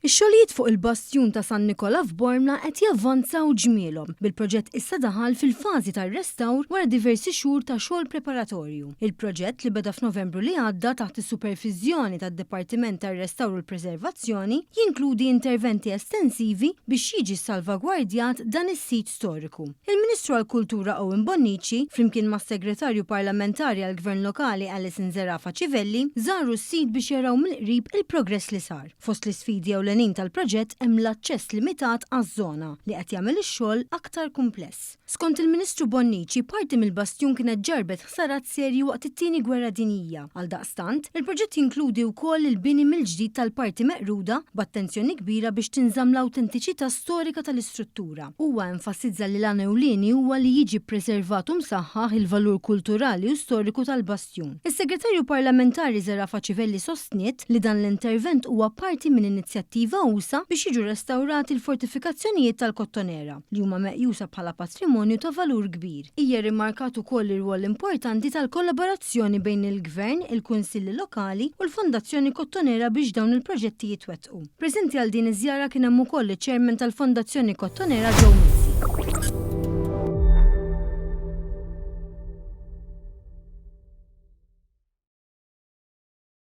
Ix-xogħlijiet fuq il-Bastjun ta' San Nikola f'Bormla qed javvanzaw ġmielhom, bil-proġett issa daħal fil-fażi tar-restawr wara diversi xhur ta' xogħol preparatorju. Il-proġett, li beda f'Novembru li għadda taħt is-superviżjoni tad-Dipartiment tar-Restawr u l-Preservazzjoni, jinkludi interventi estensivi biex jiġi ssalvagwardjat dan is-sit storiku. Il-Ministru għall-Kultura Owen Bonnici, flimkien mas-Segretarju Parlamentari għall-Gvern Lokali Alison Zerafa Civelli, żaru s-sit biex jaraw mill-qrib il-progress li sar. Fost l-isfidi ewlenin tal-proġett hemm l-aċċess limitat għaż-żona, li qed jagħmel ix-xogħol aktar kumpless. Skont il-Ministru Bonnici, parti mill-bastjun kienet ġarrbet ħsarat serji waqt it-Tieni Gwerra Dinjija. Għaldaqstant, il-proġett jinkludi wkoll il-bini mill-ġdid tal-parti meqruda b'attenzjoni kbira biex tinżamm l-awtentiċità storika tal-istruttura. Huwa enfasizza li l-għan ewlieni huwa li jiġi ppreservat u msaħħaħ il-valur kulturali u storiku tal-bastjun. Is-Segretarju Parlamentari Zerafa Civelli sostniet li dan l-intervent huwa parti minn inizjattiva usa' biex jiġu restawrati l-fortifikazzjonijiet tal-Kottonera, li huma meqjusa bħala patrimonju ta' valur kbir. Hija rrimarkat ukoll ir-rwol importanti tal-kollaborazzjoni bejn il-Gvern, il-Kunsilli Lokali u l-Fondazzjoni Kottonera biex dawn il-proġetti jitwettqu. Preżenti għal din iż-żjara kien hemm ukoll iċ-Chairman tal-Fondazzjoni Kottonera Joe Mizzi.